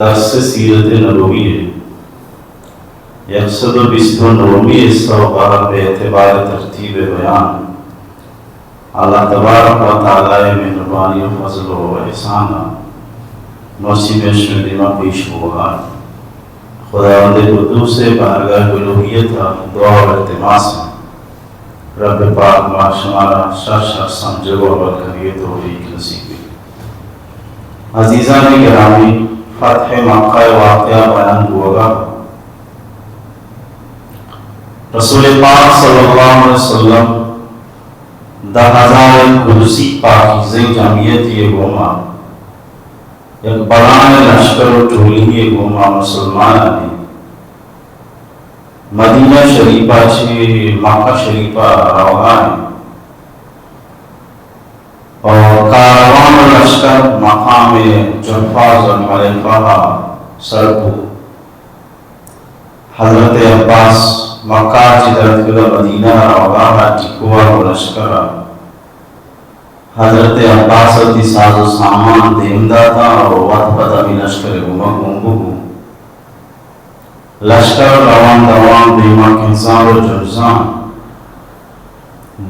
درس سیرت نبوی ءِ یک سد و بیست و نومی حصہ و باب اعتبار ترتیب بیان۔ اللہ تبارک و تعالی ءِ مہربانی و فضل و احسان ءَ مرچی مئے شمئے دیما پیش بوگا۔ خداوند قدوس ءِ بارگاہ الوہیت ءَ دعا و التماس اِنت۔ رب پاک ما شمارا شر شر سمجھگ و عمل کنگے توفیق نصیب بیت۔ عزیزان گرامی، فتح مکہ ءِ واقعہ بیان بوگا۔ رسول پاک صلی اللہ علیہ وسلم دہ ہزار کرسی پاکیزیں جمعیتے گوما، یک بلائیں لشکر و ٹولی گوما مسلمانانی مدینہ شریفہ چہ مکہ شریفہ روگا اِنت و کاروان و لشکر مقام جحفہ ذوالحلیفہ سر بوت۔ حضرت عباس مکہ چہ درتکگا مدینہ روگا ٹکوا و لشکر حضرت عباس ءَ وتی ساز و سامان دیم داتاں و وت پد ہمے لشکر ءِ گوما گون ببو۔ لشکر روان دوان دیما کنزان و جنزان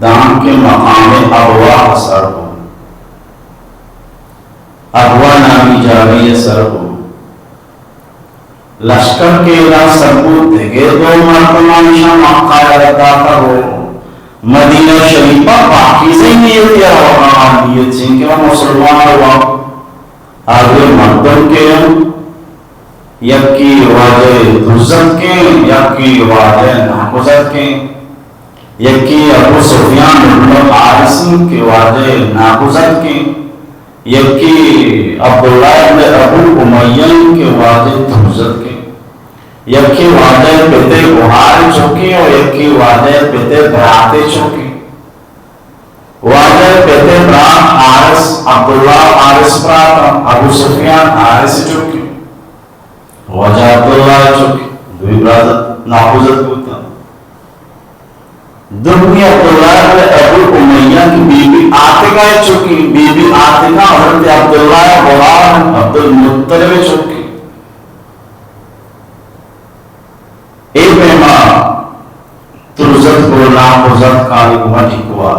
دانکہ مقام ابواء ءَ سر بو۔ ابواء نامی جاگہے ءَ سر بو۔ لشکر کہ ادا سر بوت، دگہ دو مردماں ایشاں مکہ ءَ رد داتگ و مدینہ شریفہ پاکیزیں نیتے ءَ روگا اَنت، نیت چنکہ ما مسلمان و آ دوئیں مردم کہ اَنت، یکے واجہ درزتکیں، یکے واجہ ناکوزتکیں۔ یکے ابو سفیان ابن حارث اِنت کہ واجہ ناکوزتکیں، یکے عبداللہ ابن ابو امیہ اِنت کہ واجہ درزتکیں، یکے واجہ ءِ پت ءِ گہار ءِ چکے و یکے واجہ ءِ پت ءِ برات ءِ چکے۔ واجہ ءِ پت ءِ برات حارث، عبداللہ حارث برات اَنت، ابو سفیان حارث ءِ چکے۔ واجہ عبداللہ ءِ چک، دوئیں برات ناکوزتک بوتاں۔ دومی عبداللہ ابن ابو امیہ کہ بی بی عاتکہ ءِ چکے، بی بی عاتکہ حضرت عبداللہ ءِ گہار عبدالمطلب ءِ چکے۔ اے پیما درزتک و ناکوزتکانی گوما ٹکوا۔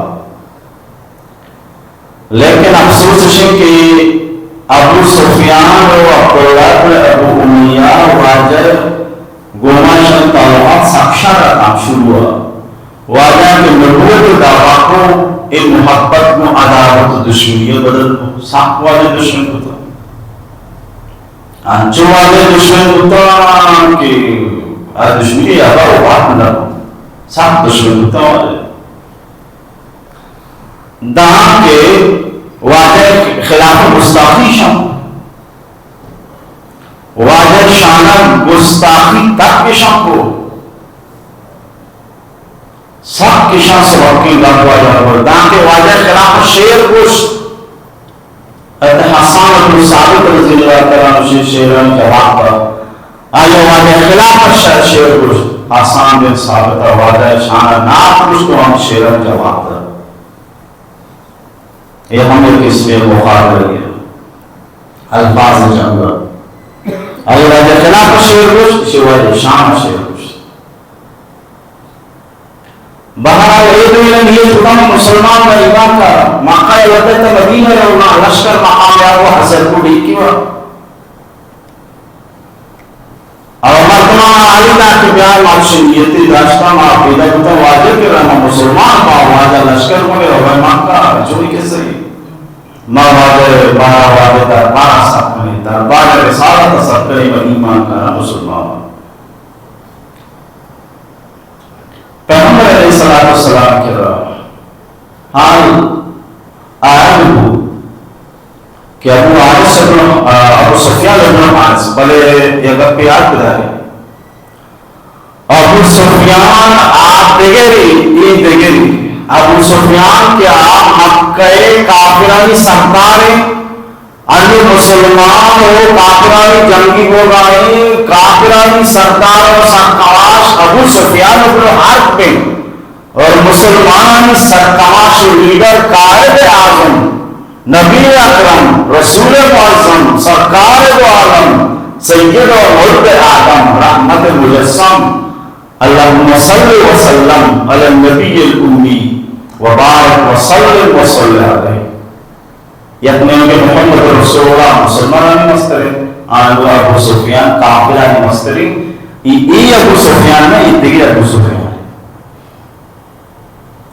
لیکن افسوس اِش اِنت کہ ابو سفیان و عبداللہ ابن ابو امیہ واجہ ءِ گوما اشانی تعلقات سک شر اَتاں شروع ءَ۔ واجہ کہ نبوت ءِ دعویٰ کو، اے محبت گوں عداوت و دشمنی ءَ بدل کو، سک واجہ دشمن کتگ۔ انچو واجہ دشمن بوتاں کہ آ دشمنی ءَ ابا و بات نہ بوت۔ سخت دشمن بوتاں واجہ۔ دانکہ واجہ خلاف گستاخی شان، واجہ شانہ گستاخی تک شان کو۔ سک اشاں سبکیں گپ واجہ ءَ گوشت، دانکہ واجہ خلاف شعر گوشت۔ حضرت حسان بن ثابت رضی اللہ تعالی عنہ شی شعرانی جواب دات۔ آئی واجہ خلاف شعر، شعر گوشت۔ حسان بن ثابت ءَ واجہ شان ءَ نعت گوشت و ہم شعرانی جواب دات۔ اے ہم یک قسمے مخابرے، الفاظ جنگ۔ آئی واجہ خلاف شعر گوشت، شی واجہ شان شعر گوشت۔ بہرحال، اے دوئیناں نیت کتاں مسلمان و ایمان کاراں، مکہ ءَ وت اتاں مدینہ ءَ روگا اَنت، لشکر مقام ءَ آ گوں حاضر کو ڈیکی وا۔ او مردماں آئی دات کہ بیا، ما چہ نیتے داشتاں، ما پیدا کتاں واجہ کہ ما مسلمان باں، واجہ لشکر گوں روگا اَنت مکہ، چونی کسہ اے؟ ما واجہ بارا، واجہ دربار ءَ سر کنیں، دربار رسالت ءَ سر کنیں، ما ایمان کاراں مسلمان باں۔ پیغمبر علیہ الصلوۃ والسلام ءِ کرا حال آیگ بوت کہ ابو حارث ابن، ابو سفیان ابن حارث، بلے یک گپے یات بدارے، ابو سفیان آ دگرے، اے دگرے، ابو سفیان کہ آ مکہ ءِ کافرانی سردارے، انو مسلمان و کافرانی جنگی بوگا ایں، کافرانی سردار و سرکماش ابو سفیان ابن حرب ایں اور مسلمانانی سرکماش و لیڈر، قائد اعظم، نبی اکرم، رسول معظم، سرکار دو عالم، سید و مرد آدم، رحمت مجسم، اللهم صل وسلم علی النبی الامی و بارک وسلم و صل علیہ۔ یک نیمگے محمد رسول اللہ مسلمانانی مستریں، آنگو ابو سفیان کافرانی مستریں، ای، ای ابو سفیان نہ، ای دگہ ابو سفیان۔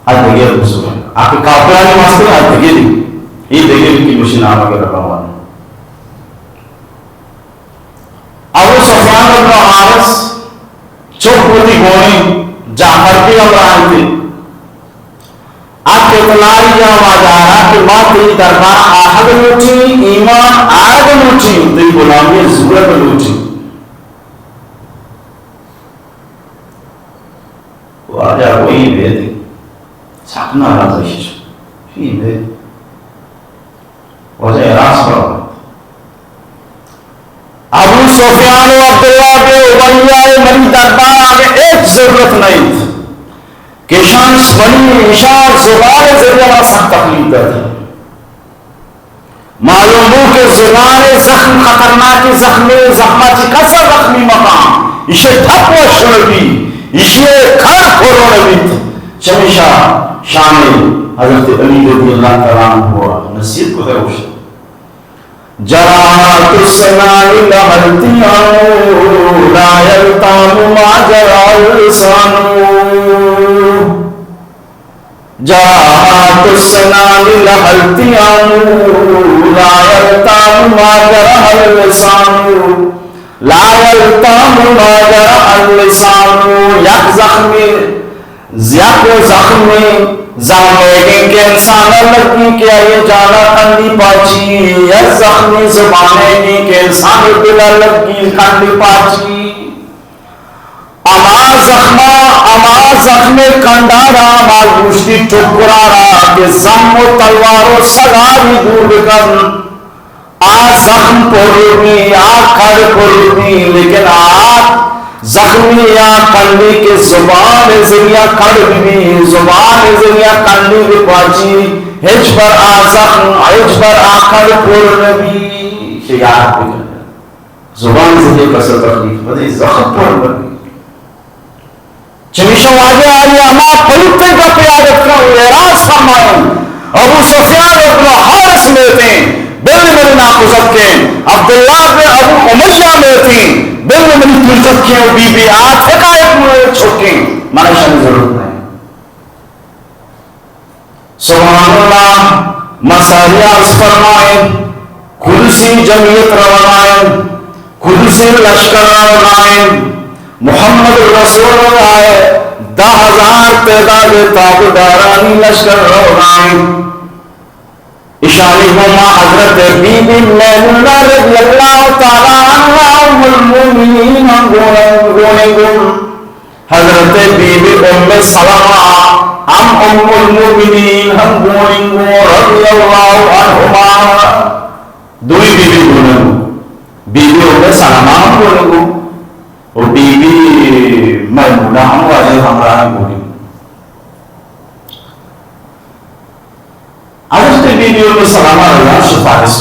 آ دگہ ابو سفیان۔ آ کہ کافرانی مستریں، آ دگہ دی۔ ای دگہ دی کہ مشی نام اگر روان۔ ابو سفیان ابن حارث چک وتی گونیں جعفر پہ ہمراہ انت۔ آ کہ اطلاعی یا واجہارا کہ ما تئی دربار آہگ لوٹیں، ایمان آرگ لوٹیں، تئی غلامی زورگ لوٹیں۔ واجہ گوئی بیت، سک ناراض ایش۔ ای بیت۔ واجہ راست فرمائیت۔ ابو سفیان و عبداللہ بن امیہ ء منی دربار ء ہچ ضرورت نہ انت کہ شان بنی اشار زبان ذریعہ ما سخت تکلیف دات۔ معلوم بو کہ زبان زخم خطرناک زخم، زخم چی کسا زخمی مقام، ایشی ٹپ وش بی، ایشی کر پرون بیت۔ چمیشا شان حضرت علی رضی اللہ تعالی عنہ نصیحت کو ہے۔ جراحات السنان لها التئام لا يلتام ما جرح اللسان۔ جراحات السنان لها التئام لا يلتام ما جرح اللسان۔ لا يلتام ما جرح اللسان۔ یک زخمی یک زخمی زنگیں کہ انسان ء لگی کہ آئی جان ء کنڈی پاچی، یک زخمی زبانیں کہ انسان ء دل ء لگی کنڈی پاچی۔ ہما زخم ء، ہما زخم ء کنڈارا، ہما گوشتی ٹکرارا کہ زم و تلوار و سگاری دور بکن۔ آ زخم پر بی، آ کڑ پر بی، لیکن آ زخمی آ کنڈی کہ زبان ذریعہ کڑ بی، زبان ذریعہ کنڈی بی پاچی، ہچ بر آ زخم، ہچ بر آ کڑ پر نبی۔ چہ یاد بکن۔ زبان ذریعہ کسا تکلیف بدے، زخم پر نبی۔ چمیشا واجہ آئی ہما پلوتے گپ یاد اتکا و اعراض فرمائیں، ابو سفیان ابن حارث میتیں، بل منی ناکوزتکیں، عبداللہ بن ابو امیہ میتیں، بل منی پیرزتکیں و بی بی آتکا ابن چکیں، من شانی ضرورت نہیں۔ سبحان اللہ، مساری عرض فرمائیں، قدسی جمعیت روانائیں، قدسی لشکر روانائیں، محمد رسول اللہ دہ ہزار تعداد تابعدارانی لشکر روانائیں۔ اشانی گوما حضرت بی بی میمونہ رضی اللہ تعالی عنہا ام المؤمنین ہم گون، گون، گون۔ حضرت بی بی ام سلمہ ہم ام المؤمنین ہم گوننگو رضی اللہ عنہما۔ دوئی بی بی گوننگو، بی بی ام سلمہ ہم گوننگو و بی بی میمونہ ہم واجہ ہمراہ گوننگو۔ حضرت بی بی ام سلمہ اللہ سفارش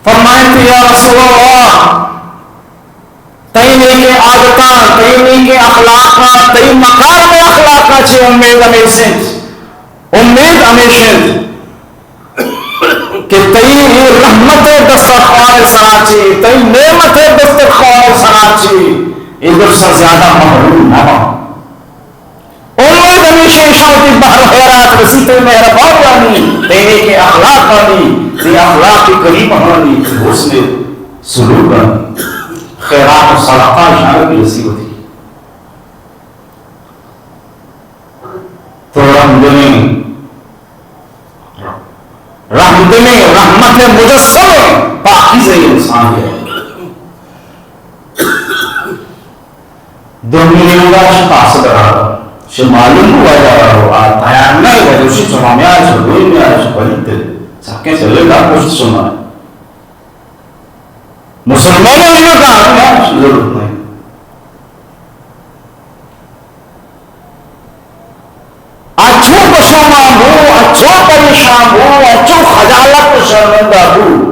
فرمائیں کہ یا رسول اللہ، تئی نیکیں عادتاں، تئی نیکیں اخلاقاں، تئی مکارم اخلاقاں چہ امید ہمیش انت، امید ہمیش انت کہ تئی اے رحمت دسترخوان سرا چی، تئی نعمت دسترخوان سرا چی، اے درسا زیادہ محروم نہ باں۔ امید ہمیش انت، شاہ وتی بہر خیرات رسی تئی مہربانیانی، تئی نیکیں اخلاقانی، تئی اخلاق کریمہانی، تئی حسن سلوکانی، خیرات و صدقہ شان رسی وتی۔ تو رحمدلیں، رحمدلیں، رحمت مجسم، پاکیزہ انسان ہے۔ دومی نیمگا شہ قاصد را، شہ معلوم بو واجہ را، آ تیار نہ ہے، واجہ شہ چما میار، شہ دوئی میار، شہ پلیت ہے۔ سکیں چلے دا پشت شما۔ مسلمانوں نے کہا، ضرورت نہیں۔ آ چو پشومان بو، آ چو پریشان بو، آ چو خجالت و شرمندہ بو۔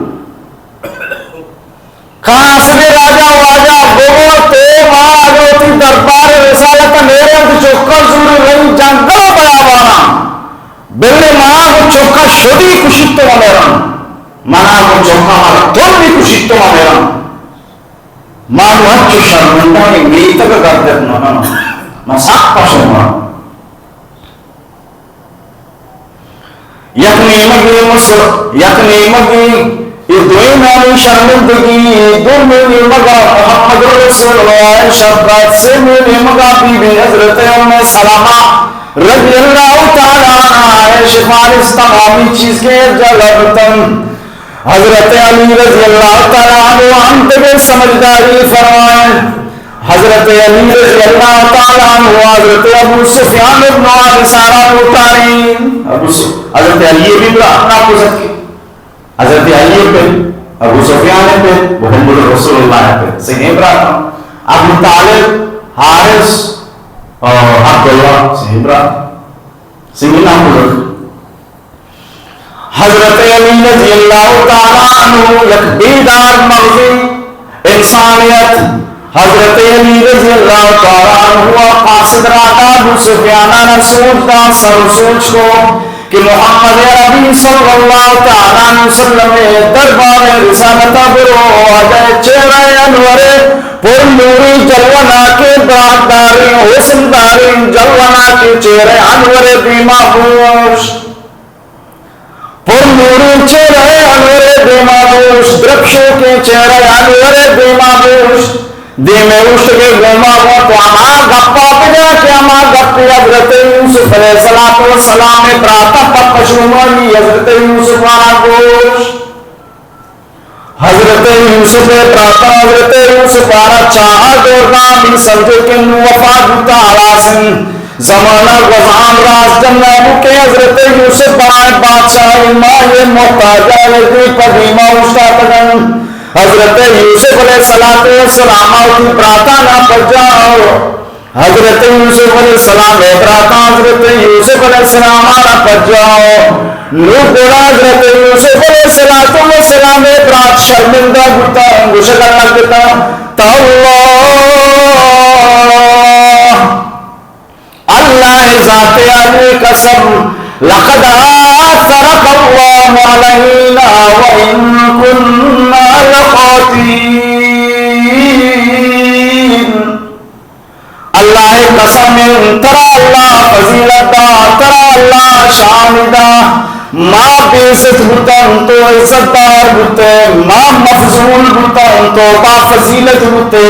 کاسبے راجا واجہ گوشت، تو ما اگاں وتی دربار رسالت ءَ نیریں، تو چکاں زور رئیں جنگل ءُ بیاباناں، بلے ما گوں چکاں شدی کشیت تو ما نیراں، منا گوں چکاں مردم بھی کشیت تو ما نیراں۔ ما نوں انچو شرمندہ ایں، میتگ ءَ گردگ نہ کناں۔ ما سک پشومان۔ یک نیمگے مس-، یک نیمگے اے دوئینانی شرمندگی، دومی نیمگ ءَ محمد رسول اللہ ءِ شفقت، سیمی نیمگ ءَ بی بی حضرت ام سلمہ رضی اللہ تعالی عنہا ءِ سفارش، تمامی چیز کہ یک جاگہ بوتنت۔ حضرت علی رضی اللہ تعالی عنہ ہم دگہ سمجھداری فرمائیں۔ حضرت علی رضی اللہ تعالی عنہ حضرت ابو سفیان ابن حارث ءَ را لوٹاریں۔ ابو س-، حضرت علی بھی برات نہ گزر کے۔ حضرت علی پہ، ابو سفیان پہ، محمد رسول اللہ پہ۔ سگیں برات۔ ابو طالب، حارث اور عبداللہ سگیں برات۔ سگیں نام گزر۔ حضرت علی رضی اللہ تعالی عنہ یک بیدار مغزی انسانے ات۔ حضرت علی رضی اللہ تعالی عنہ ءَ قاصد راجا ابو سفیان ءَ را سوج دات، سر سوج کو کہ محمد عربی صلی اللہ تعالی علیہ وسلم ءِ دربار رسالت ءَ برو، واجہ ءِ چہرہ انور پر نوری جلوہ ناکیں براق داریں، حسن داریں، جلوہ ناکیں چہرہ انور ءِ دیما بوش۔ پر نوریں چہرہ انور ءِ دیما بوش، درپشوکیں چہرہ انور ءِ دیما بوش۔ دیم ءَ اوشتگ ءُ گوما گوں تو ہما گپا بجن کہ ہما گپ حضرت یوسف علیہ الصلوۃ والسلام ءِ براتاں پہ پشومانی حضرت یوسف ءَ را گوش۔ حضرت یوسف ءِ براتاں حضرت یوسف ءَ را چاہا دور داں، بی سمجھے کہ نوں وفا بوتا، ہلاس انت۔ زمانہ گوزان راست جنگ بو کہ حضرت یوسف بنائیں بادشاہ، ما یہ محتاج ءَ دی پہ دیما اوشتاتگ انت۔ حضرت یوسف علیہ الصلوۃ والسلام ءَ وتی براتاں پجاؤ۔ حضرت یوسف علیہ السلام ءِ براتاں حضرت یوسف علیہ السلام ءَ را پجاؤ۔ نوں گڑا حضرت یوسف علیہ الصلوۃ والسلام ءِ برات شرمندہ بوتاں، گوشگ ءَ لگتاں، تاللہ، اللہ ءِ ذات عالی قسم، لقد آثرک اللہ علینا وان کنا لخاطئین۔ اللہ ءِ قسم انت، ترا اللہ فضیلت دا، ترا اللہ شان دا۔ ما بے عزت بوتن، تو عزت دار بوتے، ما مفضول بوتن، تو با فضیلت بوتے،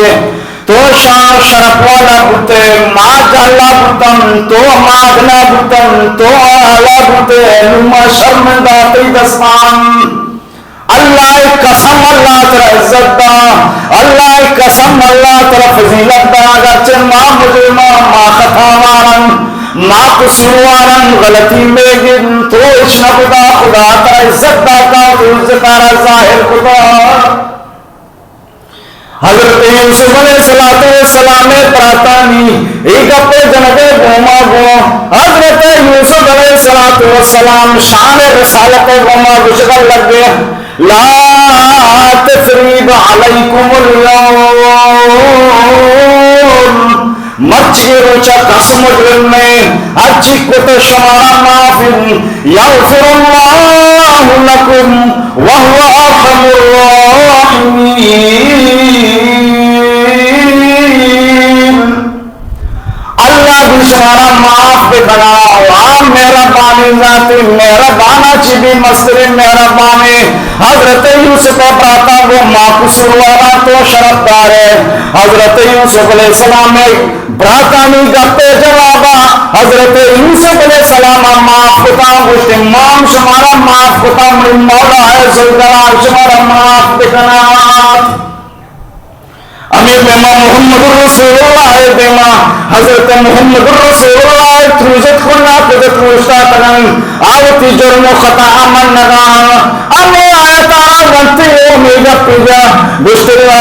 تو شان و شرف والا بوتے، ما جہلا بوتن، تو مادنا بوتن، تو اعلی بوتے، نوں ما شرمندہ تئی دستان۔ اللہ ءِ قسم، اللہ ترا عزت دا، اللہ ءِ قسم، اللہ ترا فضیلت دا، اگرچہ ما مجرماں، ما خطاواراں، ما قصورواراں، غلطی میگن، تو اچ نہ بدا، خدا ترا عزت داتا، تو عزت ءَ را ظاہر کتا۔ حضرت یوسف علیہ الصلوۃ والسلام ءِ براتانی اے گپ ءِ جنگ ءِ گوما گوں حضرت یوسف علیہ الصلوۃ والسلام شان رسالت ءِ گوما گوشگ ءَ لگے، لا تثریب علیکم الیوم، مرچی روچا کس مجرم نہ، ہرچی کت شمارا معاف، یغفر اللہ لکم وهو ارحم الراحمین۔ اللہ بھی شمارا معاف بکنا، آ مہربانیں ذاتے، مہربانا چی بھی مستریں مہربانے۔ حضرت یوسف ءِ براتا گو ما قصوروارا، تو شرف دارے۔ حضرت یوسف علیہ السلام ءِ براتانی گپ ءِ جوابا حضرت یوسف علیہ السلام ءَ معاف کتاں، گوشت، ما ہم شمارا معاف کتاں، منی مولا ءِ ذوالجلال شمارا معاف بکنات۔ ہمے پیما محمد رسول اللہ ءِ دیما حضرت محمد رسول اللہ ءِ تروزت کنا کدت اوشتاتگن، آ وتی جرم و خطا منگا۔ ہمے آیت ءَ را گنتے او ہمے گپ جا گوشت، تاللہ،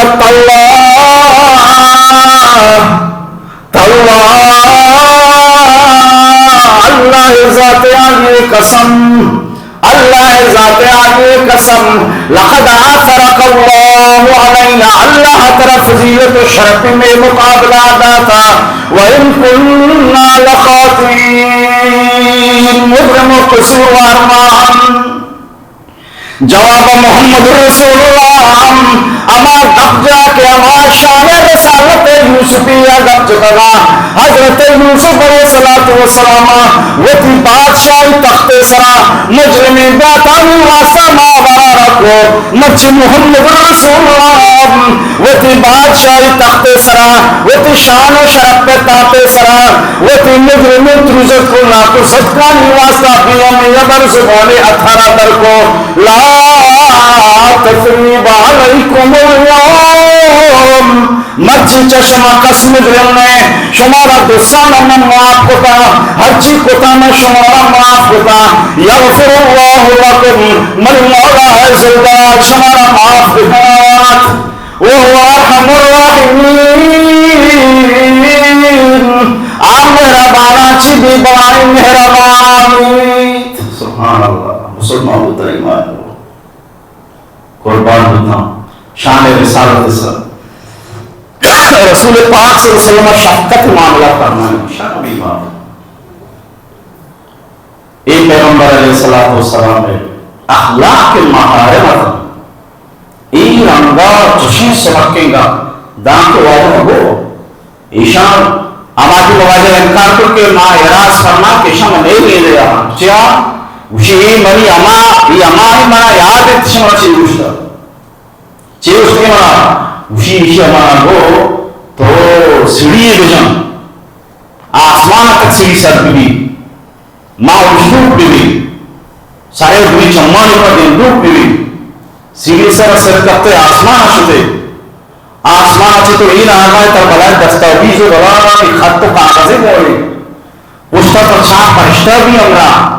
تاللہ، اللہ ءِ ذات عالی قسم، اللہ ءِ ذات عالی قسم، لقد آثرک اللہ علینا، ترا فضیلت و شرف میں مقابلہ داتا، وَإِن كُنَّا لَخَاطِئِينَ، مجرم و قصوروار ما ہم۔ جواب محمد رسول اللہ ہم ہما گپ جا کہ ہما شان رسالت یوسفی ءَ گپ جتگا۔ حضرت یوسف علیہ الصلوۃ والسلام وتی بادشاہی تخت سرا مجرمیں براتانی واسطہ ماہ برارا کو، مرچی محمد رسول اللہ وتی بادشاہی تخت سرا، وتی شان و شرف تاتے سرا، وتی مجرمیں تروزتک و ناکو ستکانی واسطہ بے ہمیں یبر زبان اتھارا در کو، لا تثریب علیکم الیوم، مرچی چہ شما کس مجرم نہ، شمارا دوسان من معاف کتا، ہرچی کتا من شمارا معاف کتا، یغفر اللہ لکم، من مولا ذوالجلال شمارا معاف بکنات۔ وهو أرحم الراحمين، آ مہرباناں چی بی بلائیں مہربان۔ سبحان اللہ، مسلمان بوتا ایمان لو۔ قربان بوتا شان رسالت سر۔ رسول پاک صلی اللہ علیہ وسلم شفقت معاملہ فرمائے، شان بی بات۔ اے پیغمبر علیہ الصلوۃ والسلام ءِ اخلاق مکارم ات۔ اے رنگا چشیں سبکیں گپ دانکہ واجہ گو ایشان ہما کہ واجہ انکار کت کہ ما اعراض فرما کہ شما نہیں لے لیا۔ چیا؟ گوشی اے منی ہما، اے ہما اے منا یاد انت شما چی گوشتا۔ چی گوشت کہ منا؟ گوشی ایشی ہما گو تو سیڑھی بجن، آسمان تک سیڑھی سر بی۔ ما اوشتوک بہ بیں، سرے دوئیں چمانی پہ گندوک بہ بیں، سیڑھی سر ءَ سر کپتے آسمان ءَ شتے، آسمان ءَ چہ تو اے نامہ ءَ تر بلائیں دستاویز و بلائیں خط و کاغذے گونے، پشت ءَ تر چار پرشتہ بی ہمراہ،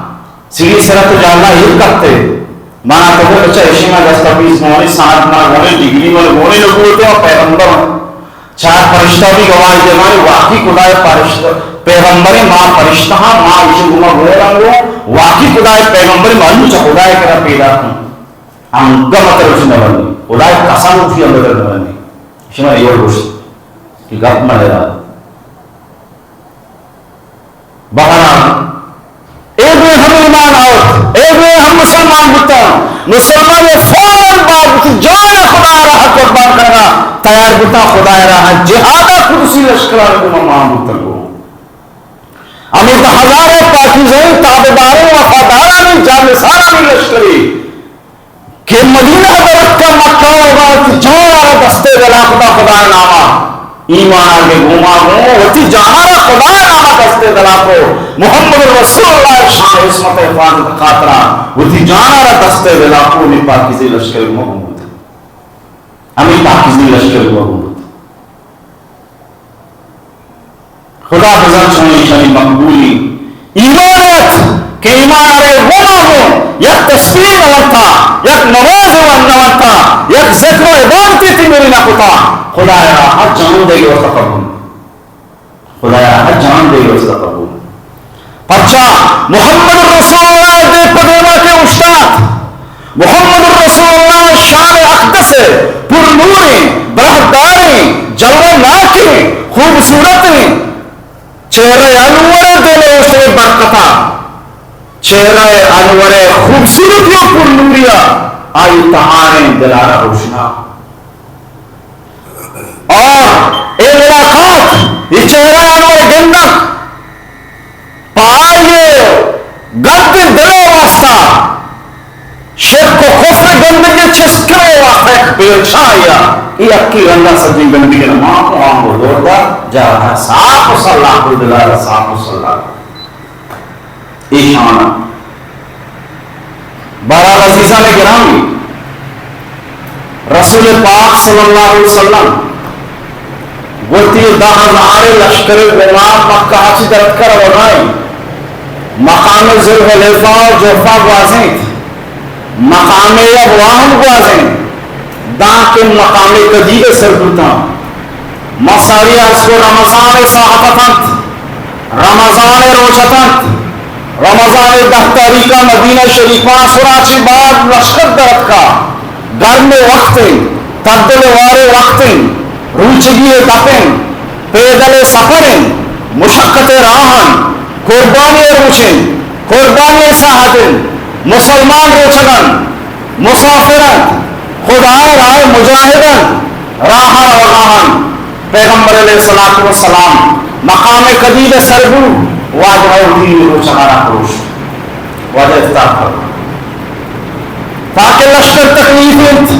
سیڑھی سر ءَ تو جالا ایر کپتے، منا تو بچا اشی ما دستاویز گونے، سند ما گونے، ڈگری ما گونے، نبوت و پیغمبر چار پرشتہ بی گواہی دیوان، واقعی خدائے پرشتہ پیغمبر، ما پرشتہ ہاں، ما ایشی گما گوہر ہم گو، واقعی خدائے پیغمبر، ما انو چہ خدائے کرا پیدا کن۔ ہم گم اتر اسی نہ بندی، خدائے قسم اسی ہم اتر نہ بندی۔ شما ایور گوشت کہ گپ من را۔ بہرحال، اے دوئیں ہم ایمان آورت، اے دوئیں ہم مسلمان بوتاں۔ مسلمان ءَ فوراً بعد وتی جان ءَ خدا ءِ راہ ءَ قربان کنگ ءَ تیار بوتاں، خدا ءِ راہ ءَ جہاد ءَ قدسی لشکرانی گوما مان بوتگ۔ ہمے دہ ہزاریں پاکیزہیں تابعداریں وفادارانی جانثارانی لشکرے کہ مدینہ ءَ در اتکا، مکہ ءَ وتی جان ءَ را دست ءِ دلا کتا خدا ءِ نام ءَ، ایمان آرگ ءِ گوما گوں وتی جان ءَ را خدا ءِ نام ءَ دست ءِ دلا کو، محمد رسول اللہ ءِ شان ءُ عصمت ءِ حفاظت ءِ خاطرا وتی جان ءَ را دست ءِ دلا کو، ہمے پاکیزیں لشکر ءِ گوما گون بوت۔ ہمے پاکیزیں لشکر ءِ گوما گون بوت۔ خدا بزان چون ایشانی مقبولی ایمان ات کہ ایمان آرگ ءِ گوما گوں یک تسبیح نہ ونتا، یک نماز ون نہ ونتا، یک ذکر و عبادتے تئی مری نہ کتا، خدا ءِ راہ ءَ جان دئیگ ءِ واسطہ قبول۔ خدا ءِ راہ ءَ جان دئیگ ءِ واسطہ قبول۔ پرچا؟ محمد رسول اللہ ءِ دیم پہ دیما کہ اوشتات، محمد رسول اللہ ءِ شان اقدس ءِ پر نوریں، براہداریں، جلوہ ناکیں، خوبصورتیں چہرہ انور ءِ دل ءَ اوشتیں برکتا، چہرہ انور ءِ خوبصورتی ءُ پر نوریا آئی تہاریں دل ءَ را روشنا۔ اور اے ملاقات، اے چہرہ انور گندگ، پہ آئی گند دل ءِ واسطہ، شرک ءُ کفر ءِ گندگی چست کنگ ءِ واسطہ یک بیلچہ آئی ءَ، اے یکے رندا سجیں گندگی ءَ ماں کو آنگو دور دا، جا صاف ءُ سلاہ کو، دل ءَ را صاف ءُ سلاہ کو۔ ایشان۔ بہرحال عزیزان گرامی، رسول پاک صلی اللہ علیہ وسلم وتی دہ ہزار لشکر ءِ گوما مکہ ءَ چہ درتکا روگا انت۔ مقام ذوالحلیفہ ءُ جحفہ گوازینت، مقام ابواء ہم گوازینت، دانکہ مقام کدی ءَ سر بوتاں۔ ما ساری عرض کو رمضان ءِ ساعت اتنت، رمضان ءِ روچ اتنت، رمضان ءِ دہ تاریخ ءَ مدینہ شریف ءَ عصر ءَ چہ بعد لشکر درتکا، گرم ءِ وقت انت، تدل ءُ وار ءِ وقت انت، روچگی ءِ دپ انت، پیدل ءِ سفر انت، مشقت ءِ راہ انت، قربانی ءِ روچ انت، قربانی ءِ ساعت انت، مسلمان روچگ انت، مسافر انت، خدا ءِ راہ ءِ مجاہد انت، راہ ءَ روگ ءَ انت۔ پیغمبر علیہ الصلوۃ والسلام مقام قدید ءَ سر بو، واجہ ءَ وتی روچگ ءَ را پروشت۔ واجہ افطار کت۔ تاکہ لشکر تکلیف انت،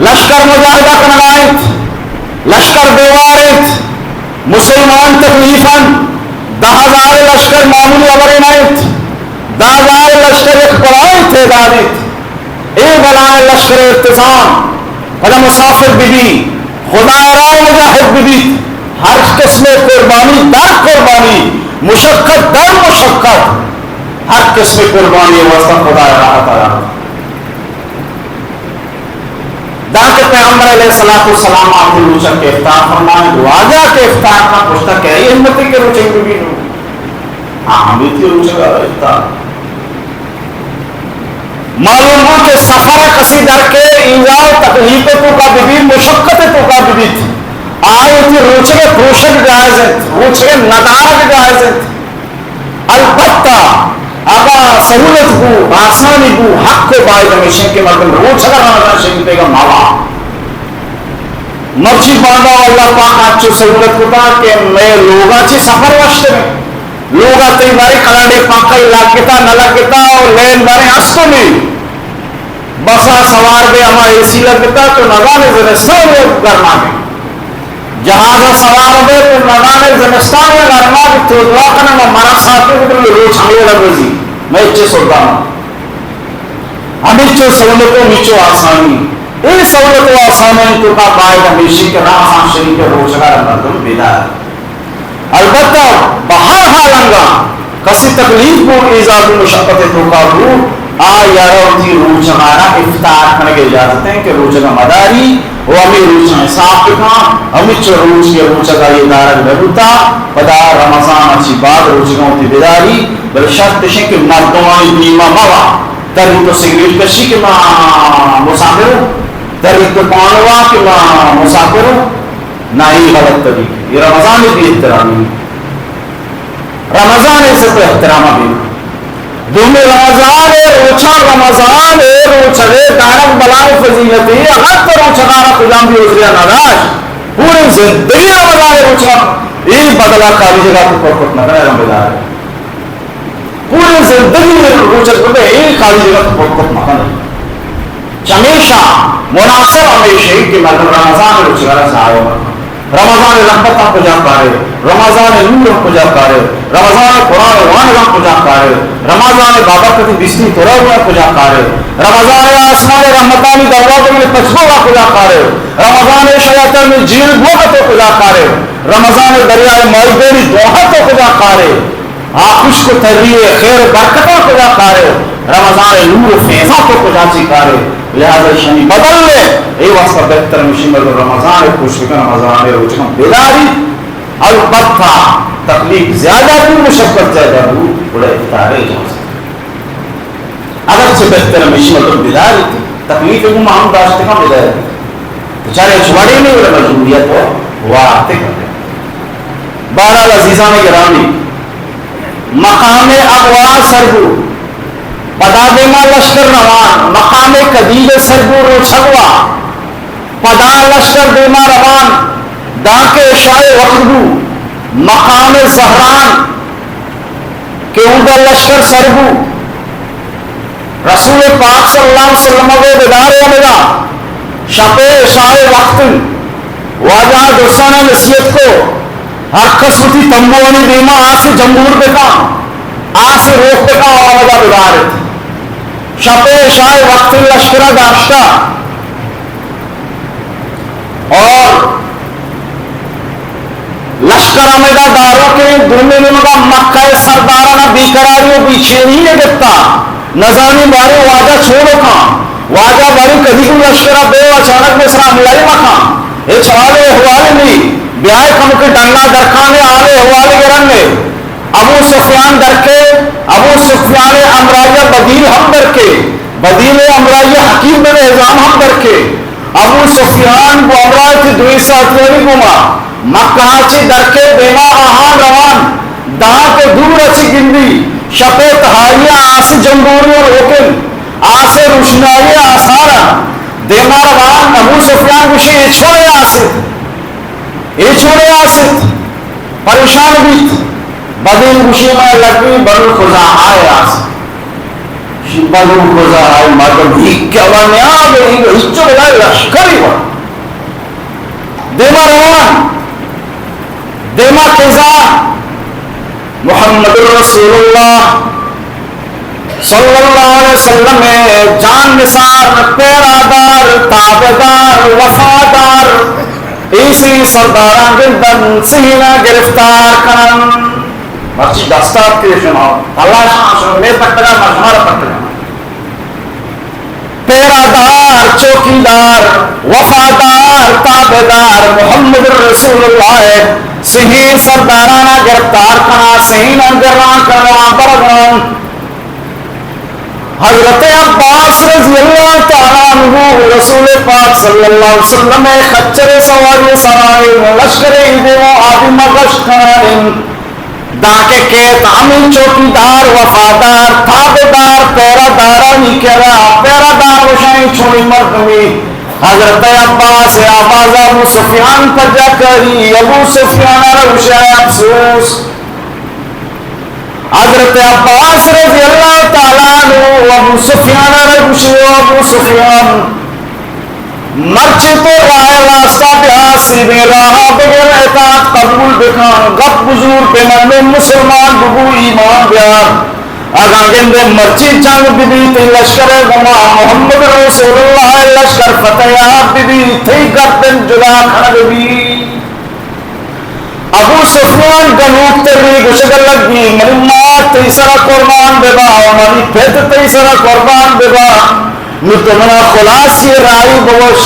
لشکر مجاہدہ کنگا انت، لشکر بیوار انت، مسلمان تکلیف انت، دہ ہزار لشکر معمولی ہبرے نہ انت، دہ ہزار لشکر یک بلائیں تعداد انت۔ اے بلائیں لشکر التزام پدا مسافر بہ بی، خدا ءِ راہ ءَ مجاہد بہ بیت، ہر قسم قربانی در قربانی، مشقت در مشقت، ہر قسم قربانی ءِ واسطہ خدا ءِ راہ ءَ تیار۔ دانکہ پیغمبر علیہ الصلوۃ والسلام آتی روچگ کہ افطار فرمائے، واجہ کہ افطار کا پشتا کہ اے ہمتی کہ روچگ بہ بی نو۔ ہاں، ہمیتی روچگ افطار۔ معلوم بو کہ سفر کسی در کے ایذا و تکلیف توکا بہ بیت، مشقت توکا بہ بیت، آئی وتی روچگ پروشگ جائز انت، روچگ ندارگ جائز انت۔ البتہ اگاں سہولت بو، آسانی بو، حق و باید ہمیش انت کہ مردم روچگ رمضان شریف ءَ مہ وا۔ مرچی باندا اللہ پاک انچو سہولت کتا کہ مئے لوگا چی سفر وشتر انت۔ لوگا تئی بارے کلاڈے پنکھا لگتا نہ لگتا و لین بارے ہست و نی۔ بسا سوار بے، ہما اے سی لگتا تو نزانے زمستان یا گرما بے۔ جہازا سوار بے تو نزانے زمستان یا گرما بے۔ تو دعا کنا ما مرا ساتھ کو روچ ہمیں لگوزی۔ میں اچے سودا ہوں۔ ہمیچو سہولت و ہمیچو آسانی۔ اے سہولت و آسانی توکا باید ہمیشی کہ رمضان شریف ءِ روچگا را مردم بدار۔ البتہ بہ ہر حال انگا کسی تکلیف بو، ایذا بو، مشقت توکا بو، آ یارا وتی روچگا را افطار کنگ اجازت انت کہ روچگا مداری و ہمے روچاں حساب بکن، ہمیچو روچ کہ روچگا اے دارگ نہ بوتا، پدا رمضان چی بعد روچگا وتی بداری، بلے شرط اش انت کہ مردمانی دیما مہ وا۔ تری تو سگریٹ کشی کہ ما مسافر ہوں، تری تو پانوا کہ ما مسافر ہوں، نہ، اے غلط طریقہ، اے رمضان ءِ بے احترامی۔ رمضان ءِ عزت و احترام ءَ بے۔ دومی رمضان ءِ روچا، رمضان ءِ روچگ ءِ دارگ بلاہیں فضیلتے، اگر تو روچگارا کجام بھی عذرے نہ داشت، پوری زندگی رمضان ءِ روچا اے بدلا کالی جگہ تو پر کت نہ کنئے، رمضان ءِ پوری زندگی ءِ روچگ بہ بئے، اے کالی جگہ تو پر کت مہ کنئے۔ چمیشا مناسب ہمیش انت کہ مردم رمضان ءِ روچگا را ضائع مہ کن۔ رمضان ءِ رحمتاں کجا کارے، رمضان ءِ نور کجا کارے، رمضان ءِ قرآن ءِ وانگاں کجا کارے، رمضان ءِ بابرکتی بیستی تراویحاں کجا کارے، رمضان ءِ آسمان ءِ رحمتانی دروازگانی پچ بوگا کجا کارے، رمضان ءِ شیاطین ءِ جیل بوگا تو کجا کارے، رمضان ءِ دریائے ماہیگیری دواہا تو کجا کارے۔ آ خشک و تری ءِ خیر و برکتاں کجا کارے، رمضان ءِ نور و فیضاں تو کجا چی کارے، لہذا ایشانی بدل ءِ اے واسطہ بہتر ہمیش انت مردم رمضان ءَ کوشش بکن، رمضان ءِ روچگاں بداری، البتہ تکلیف زیادہ بو، مشقت زیادہ بو، گڑا افطار ءِ اجازت۔ اگرچہ بہتر ہمیش انت مردم بداری، تکلیف گوں ما ہم داشت کن بداری، بچارے ہچ وڑے نہیں، گڑا مجبوریت و وارت کن۔ بہرحال عزیزان گرامی، مقام ابوا سر بو، پدا دیما لشکر روان، مقام قدید سر بو روچگ وا، پدا لشکر دیما روان، دانکہ عشاء وقت بو، مقام زہران کہ اودا لشکر سر بو، رسول پاک صلی اللہ علیہ وسلم ءَ گوں بدار ءَ ہمدا شپ ءِ عشاء ءِ وقت انت۔ واجہ ءَ درستانا نصیحت کو، ہر کس وتی تمبوانی دیما آس ءِ جمبور بکن، آس ءِ روک بکن، آ ہمدا بدار ات۔ شپ ءِ عشاء ءِ وقت انت، لشکر ءَ داشتہ۔ اور لشکر ہمدا داروکیں، دومی نیمگا مکہ ءِ سردارانا بے قراری و بے چینی ءَ گپتا، نزانی بارے واجہ چون کن، واجہ بارے کدی گوں لشکر ءَ بے و اچانک بے سرا حملہ مکن، ہچ حال احوال نی، بیائے کمکے ڈنا درکانے، حال احوال گرنے۔ ابو سفیان درکے، ابو سفیان ءِ ہمراہیا بدیل ہم درکے، بدیل ءِ ہمراہیا حکیم بن حزام ہم درکے۔ آ ابو سفیان گوں ہمراہ وتی دوئیں ساتیانی گوما مکہ ءَ چہ در کئیت، دیما آہان روان، داں کہ دور ءَ چہ گندی، شپ ءِ تہاری ءَ آس ءِ جمبوری ءَ روک انت، آس ءِ روشنائی ءِ آسار انت۔ دیما روان، ابو سفیان گوشی، اے چونیں آس انت؟ اے چونیں آس انت؟ پریشان بیت۔ بدین گوشی، ما لگی بنو خزاعہ ءِ آس۔ بنو خزاعہ ءِ مردم ہیک کہ ہوا نیاد، ہیچ بلا لشکری وا۔ دیما روان، دیما کزا محمد رسول اللہ صلی اللہ علیہ وسلم ءِ جان نثار، پیرادار، تابعدار، وفادار، ایسی سرداراں گندن، سہینا گرفتار کنن۔ مرچی دستات کہ شما، اللہ شما، شما مئے پٹگا، ما شمارا پٹگا۔ پیرادار، چوکیدار، وفادار، تابعدار، محمد رسول اللہ ءِ سہین سردارانا گرفتار کنا، سہینا گران کنا، برگان۔ حضرت عباس رضی اللہ تعالی عنہ رسول پاک صلی اللہ علیہ وسلم ءِ خچر ءِ سواری سرائے لشکر ءِ دیما آدم گشت کنائیں۔ دانکہ کیت ہمے چوکیدار، وفادار، تابعدار، پیرادارانی کرا۔ پیرادار گوشائیں چونیں مردمے۔ حضرت عباس ءِ آوازا ابو سفیان پجا کری، ابو سفیان ءَ را گوشائے افسوس۔ حضرت عباس رضی اللہ تعالی عنہ ابو سفیان ءَ را گوشی، او ابو سفیان، مرچی تو راہ راستہ بیا، سیدھیں راہ بگر، اطاعت قبول بکن، گپ بزور بمن، مسلمان ببو، ایمان بیار۔ اگاں گندے مرچی جنگ ببیت، لشکر گما محمد رسول اللہ لشکر فتح یاب ببیت، تئی گردن جدا کنگ ببیت۔ ابو سفیان گنوک تری گوشگ لگی، منی مات تئی سرا قربان ببا، منی پت تئی سرا قربان ببا۔ نو تو منا خلاصی راہی بگوش،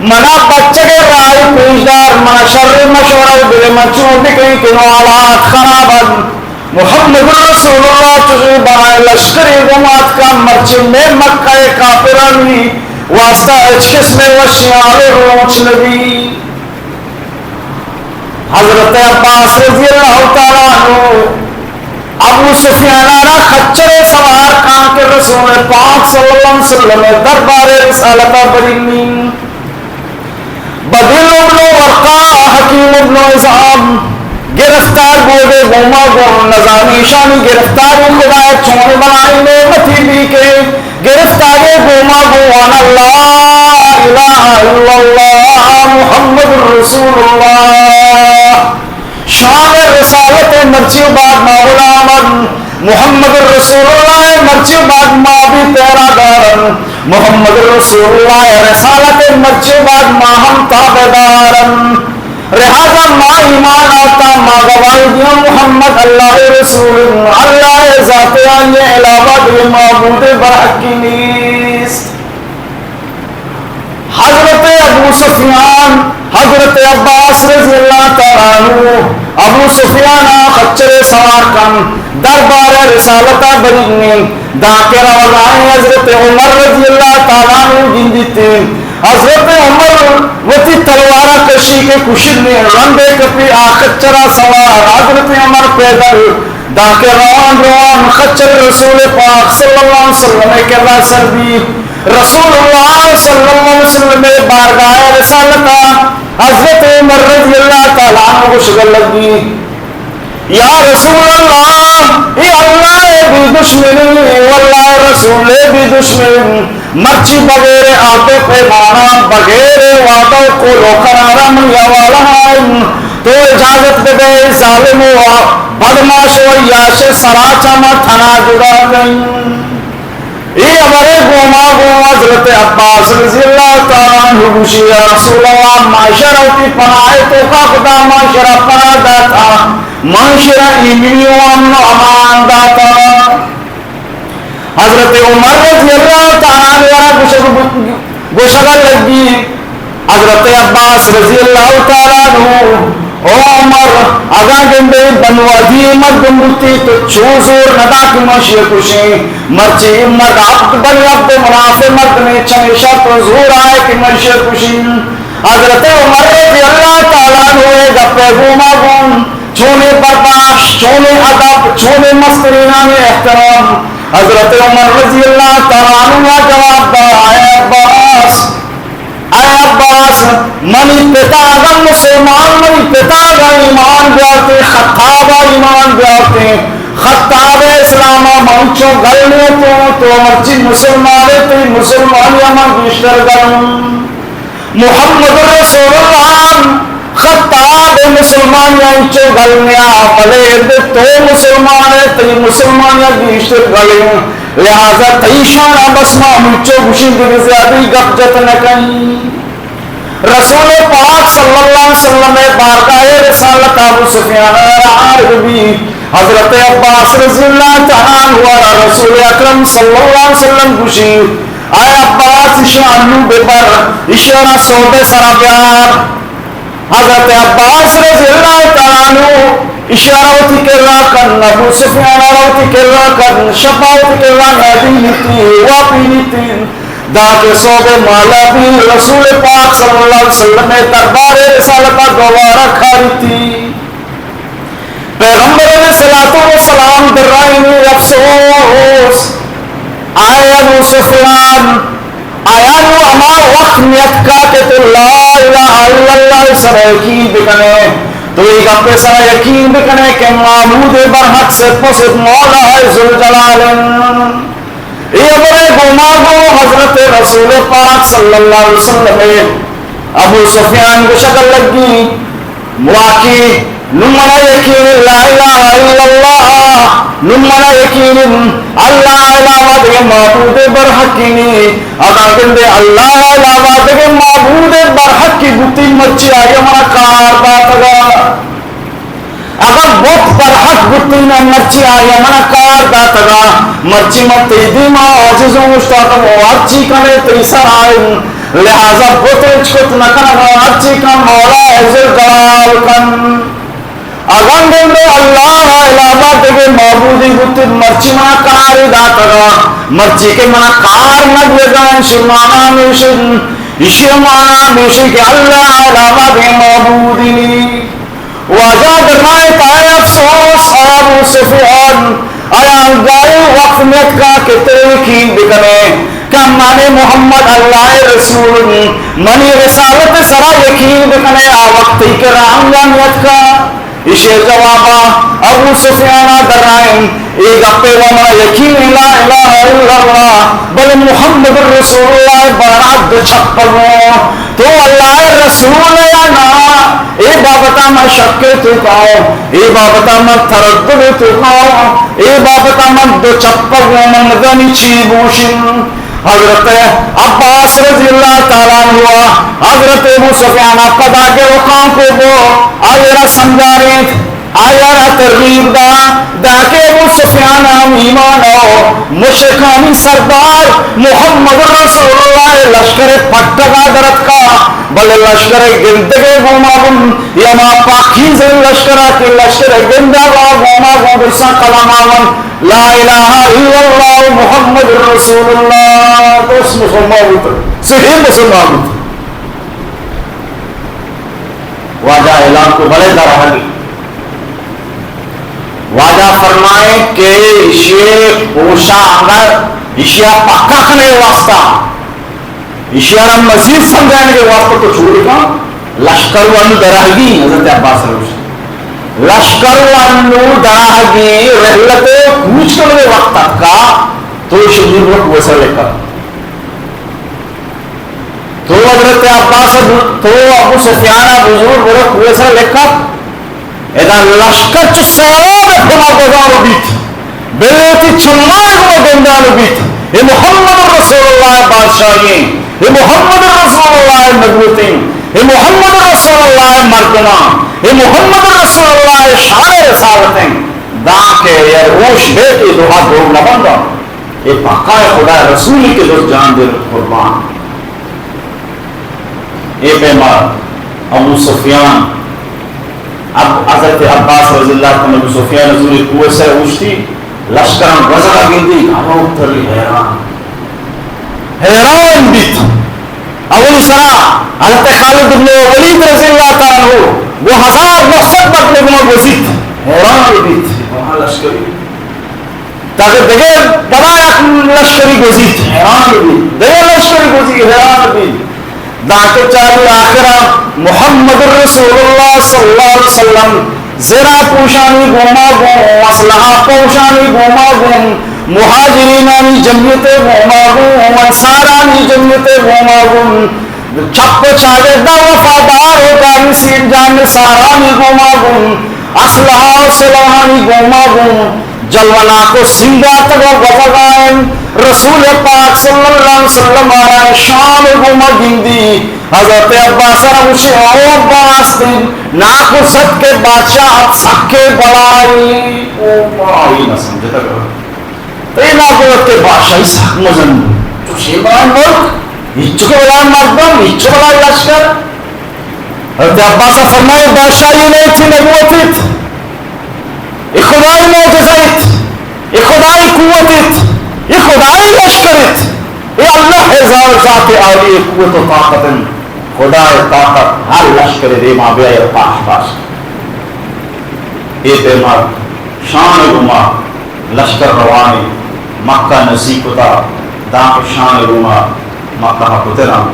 منا بچگے راہی پیش دار، منا شر مشورہ بدے، من چون بکنیں کہ نو حالات خراب انت۔ محمد رسول اللہ چوشیں بہائیں لشکرے گوما اتکا، مرچی مئے مکہ ءِ کافرانی واسطہ ہچ قسم ءِ وشیں حال ءُ روچ نبی۔ حضرت عباس رضی اللہ تعالی عنہ ابو سفیان ءَ را خچر ءَ سوار کن کہ رسول پاک صلی اللہ علیہ وسلم ءِ دربار ءِ رسالت ءَ برینی۔ بدیل ابن ورقا، حکیم ابن حزام گرفتار بوگے گوما گوں نزانی ایشانی گرفتاری خدا ءَ چون بلائیں نعمتی بی کہ گرفتاری گوما گوں وانا لا الہ الا اللہ محمد رسول اللہ۔ شان رسالت مرچی بعد ما غلامن، محمد رسول اللہ مرچی بعد ما بھی پیرا دارن، محمد رسول اللہ رسالت مرچی بعد ما ہم تابعدارن۔ لہذا ما ایمان آتا، ما گواہی دیاں محمد اللہ رسول، اللہ ذات، آئی علاوہ دے معبود برحقی نیست۔ حضرت ابو سفیان، حضرت عباس رضی اللہ تعالی عنہ، ابو سفیان ءَ خچر ءَ سوار کن، دربار ءِ رسالت ءَ برینی، دانکہ روگائیں حضرت عمر رضی اللہ تعالی عنہ گندیتی۔ حضرت عمر وتی تلوار ءَ کشی کہ کشنی، رندے کپی آ خچر ءَ سوار، حضرت عمر پیدل دانکہ روان روان خچر رسول پاک صلی اللہ علیہ وسلم ءِ کرا سر بی۔ رسول اللہ صلی اللہ علیہ وسلم ءِ بارگاہ ءِ رسالت ءَ حضرت عمر رضی اللہ تعالی عنہ گوشگ لگی، یا رسول اللہ، اے اللہ ءِ بی دشمنی، واللہ ءِ رسول ءِ بی دشمن، مرچی بغیر عہد ءُ پیمانا، بغیر وعدہ ءُ قول ءُ قرارا منی حوالہ ءَ انت۔ تو اجازت بدے، ظالم ءُ بدمعاش ءُ عیاش ءِ سرا چہ ما تھنا جدا کن۔ اے ہبر ءِ گوما گوں حضرت عباس رضی اللہ تعالی عنہ گوشی، یا رسول اللہ، ما شرا وتی پناہ ءِ توکا کتا، ما شرا پناہ داتا، ما شرا ایمنی ءُ امن ءُ امان داتا۔ حضرت عمر رضی اللہ تعالی عنہ را گوشگ، گوشگ لگی، حضرت عباس رضی اللہ تعالی عنہ او عمر، اگاں گندے بنو عدی مردم بوتی تو چو زور ندا کہ من شی کشیں۔ مرچی اے مرد عبد بنی عبد مناف مردمے، چمیشا تو زور آئے کہ من شی کشیں۔ حضرت عمر رضی اللہ تعالی عنہ اے گپے گوما گوں چونیں برداشت، چونیں ادب، چونیں مسترینانیں احترام۔ حضرت عمر رضی اللہ تعالی عنہ جواب دا، اے عباس، اے عباس، منی پتا اگاں مسلمان، منی پتا اگاں ایمان بیارتیں، خطاب ءَ ایمان بیارتیں، خطاب ءَ اسلام ءَ من چو گل نیتوں، تو مرچی مسلمان ئے، تئی مسلمانی ءَ من گیشتر گلوں۔ محمد رسول اللہ، خطاب ءَ مسلمانی ءَ انچو گل نیا، بلے اد تو مسلمان ئے، تئی مسلمانی ءَ گیشتر گلیں۔ لہذا تئی شان ءَ بس ما ہمینچو گوشیں، دگہ زیادہ گپ جت نہ کنیں۔ رسول پاک صلی اللہ علیہ وسلم ءِ بارگاہ ءَ رسالت ابو سفیان ءَ را عارض بی۔ حضرت عباس رضی اللہ تعالی عنہ ءَ را رسول اکرم صلی اللہ علیہ وسلم گوشی، اے عباس، ایشاں انو ببر، ایشاں را سوب ءِ سرا بیار۔ حضرت عباس رضی اللہ تعالی عنہ ایشاں را وتی کرا کن، ابو سفیان ءَ را وتی کرا کن، شپا وتی کرا نادینیتی، واپینیتی، دانکہ سوب مالا بی، رسول پاک صلی اللہ علیہ وسلم ءِ دربار ءَ رسالت ءَ دوبارہ کاریتی۔ پیغمبر علیہ الصلوۃ والسلام درائینی، افسوس، اے ابو سفیان، آیا نوں ہما وقت نیتکا کہ تو لا الہ الا اللہ ءِ سرا یقین بکنے، تو اے گپ ءِ سرا یقین بکنے کہ معبود برحق صرف و صرف مولا ذوالجلال۔ اے ہبر ءَ گوما گوں حضرت رسول پاک صلی اللہ علیہ وسلم ءَ ابو سفیان گوشگ ءَ لگی، واقعی نوں منا یقین لا الہ الا اللہ، نوں منا یقین اللہ ءَ علاوہ دگہ معبود برحقی نی۔ اگاں گندے اللہ ءَ علاوہ دگہ معبود برحقی بوتی، مرچی آئی ءَ منا کار داتگا۔ اگاں بت برحق بوتین، مرچی آئی ءَ منا کار داتگا، مرچی من تئی دیما عاجز اوں، اوشتاتگ اوں، ہرچی کنے تئی سرا ایں، لہذا بت ہچ کت نہ کنگا، ہرچی کن مولا ذوالجلال کن۔ اگاں گندے اللہ ءَ علاوہ دگہ معبودی بوتین، مرچی منا کارے داتگا، مرچی کہ منا کار نہ دیگا، ایشی مانا ہمیش انت، ایشی مانا ہمیش انت کہ اللہ ءَ علاوہ دگہ معبودی نی۔ واجہ درائینت، اے افسوس، اے ابو سفیان، آیا انگا اے وقت نیتکا کہ تو یقین بکنے کہ مانے محمد اللہ ءِ رسول، منی رسالت ءِ سرا یقین بکنے، آ وقت تئی کرا انگا نیتکا؟ ایشی جوابا ابو سفیان ءَ درائینت، اے گپے وا منا یقین لا الہ الا اللہ، بلے محمد رسول اللہ ءِ بارا دو چپگوں۔ تو اللہ ءِ رسول ئے یا نا؟ اے بابتا من شک ءِ توکا اوں، اے بابتا من تردد ءِ توکا اوں، اے بابتا من دو چپگوں، من نزانی چی بوشیں۔ حضرت عباس رضی اللہ تعالی عنہ ءَ حضرت ابو سفیان ءَ پدا گروکاں کو بو، آئی ءَ را سمجھارینت، آئی ءَ را ترغیب دا، دانکہ ابو سفیان ہم ایمان او مشرکانی سردار محمد رسول اللہ ءِ لشکر ءِ پٹگا درتکا، بلے لشکر ءِ گندگ ءِ گوما گوں، ہما پاکیزیں لشکر ءَ کہ لشکر ءِ گندگ ءِ گوما گوں درساں کلمہ ونت، لا الہ الا اللہ محمد رسول اللہ، درست مسلمان بوت، صحیح مسلمان بوت۔ واجہ اعلان کو، بلے درہگی۔ واجہ فرمائے کہ ایشی ہوشا اندر، ایشیا پکا کنے واسطہ، ایشیا را مزید سمجھانے کے واسطہ تو چھوڑ کا، لشکر و انو درہگی، حضرت عباس روش۔ لشکر و انو درہگی، رحلت کوچ کرنے وقت تک کا، تو شدید و کوسر لکھا۔ تو حضرت عباس ءَ بو-، تو ابو سفیان ءَ بزور برو کوہ سر لکھت۔ ادا لشکر چو سیلاب پما گزارو بیت۔ بلے وتی چماں گوں گندانو بیت۔ اے محمد رسول اللہ بادشاہی ایں۔ اے محمد رسول اللہ نبوت ایں۔ اے محمد رسول اللہ مردماں۔ اے محمد رسول اللہ شان رسالت ایں۔ دانکہ اے روش بے کہ دوہا دروگ نہ بنداں۔ اے پکا اے خدا رسولی کہ درست جان دے قربان۔ اے پیما ابو سفیان اب حضرت عباس رضی اللہ تعالی عنہ ابو سفیان زور قوت سر اوشتی، لشکراں گوزگا گندی، ہمو تری حیران، حیران بیت۔ اول سرا حضرت خالد ابن ولید رضی اللہ تعالی عنہ وہ ہزار نو سد مردم گوزیت، حیران بیت، وہاں لشکری تاکہ دگہ بلایا لشکری گوزیت، حیران بیت۔ دگہ لشکری گوزی، حیران بیت۔ دانکہ چاری آخرا محمد رسول اللہ صلی اللہ علیہ وسلم زرہ پوشانی گوما گوں، اسلحہ پوشانی گوما گوں، مہاجرینانی جمعیت گوما گوں، انصارانی جمعیت گوما گوں، چپ و چاگردا وفادار و گارنسین جان سارانی گوما گوں، اسلحہ و سلاحانی گوما گوں، جلوناک و سنگاتگ و گوزگا انت۔ رسول پاک صلی اللہ علیہ وسلم آرا شان گوما گندی۔ حضرت عباس را گوشی، او عباس، دین ناکو ست کہ بادشاہ ات سکے بلائی۔ او بلائی نہ سمجھتا کرو۔ تئی ناکو ست کہ بادشاہی سک مزن۔ تو شے بلائی مرد، ہچو کہ بلائی مردم، ہچو بلائی لشکر۔ حضرت عباس فرمائے، بادشاہی نہیں تھی، نبوت ات۔ اے خدائی معجزہ ات، اے خدائی قوت ات، اے خدائی لشکر ات، اے اللہ ءِ ذا-، ذات عالی ءِ قوت و طاقت انت۔ خدا ءِ طاقت ہر لشکر ءِ دیما بیائے پاش پاش۔ اے پیما شان ءِ گوما لشکر روان انت، مکہ نزیک کتا، دانکہ شان ءِ گوما مکہ ءَ کتراں،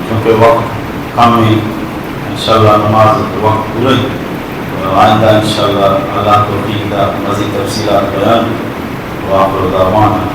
چونکہ وقت کم انت، انشاءاللہ نماز وقت پورا انت۔ آئندہ انشاءاللہ اللہ توفیق دا مزید تفصیلات بیان۔ وآخر دعوانا